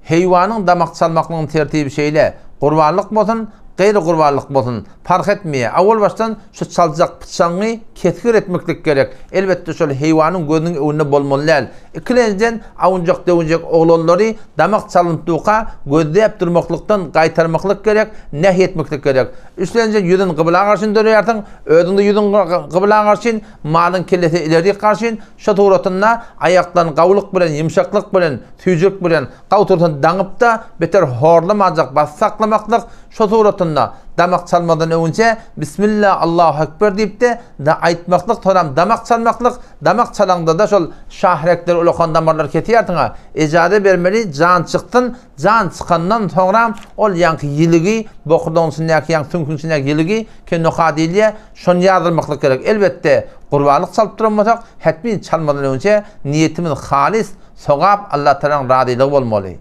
Heýwanyň damak çalmaklygyň tertibi şeýle, gurbanlyk bolsun, gaýry gurbanlyk bolsun, parh etmeýär. Owal başdan şu çaljak pyçagyňy kesgir etmeklik gerek. Elbetde şol heýwanyň gözüniň öňünde bolmaly däl. Ikilenjiden awunjak-döwünjek oglanlary damak çalynyp durka gözläp durmaklykdan gaýtarmaklyk gerek, nähi etmeklik gerek. Üçlenjiden ýüzün gybla garşyn döreýärsiň, özüňde ýüzüň gybla garşyn, malyň kellesi ilerik garşyn, şo suratynda aýaklaryny gawulyk bilen, ýumşaklyk bilen, süýjülik bilen gawtursyny daňyp-da, beter horlamajak basy saklamaklyk, şo suratynda damak çalmazdan öňünçä Bismilla Allahu Ekber diýip-de, da aýtmaklyk, soňam damak çalmaklyk, damak çalaňda-da şol şahrekleri, ulakan damarlary kesýärsiň-ä, ejaza bermeli, jan çyksyn, jan çykandan soňram ol ýaňky ýiligi, bokurdagyň içindäki ýaňky süňküň içindäki ýiligi, kenoha diýilýär, şony ýazdyrmaklyk gerek. Elbetde, gurbanlyk çalyp duran bolsak, hetmin çalmazdan öňünçä niýetimiz halys, Sogap Allatagalaň razylygy bolmaly.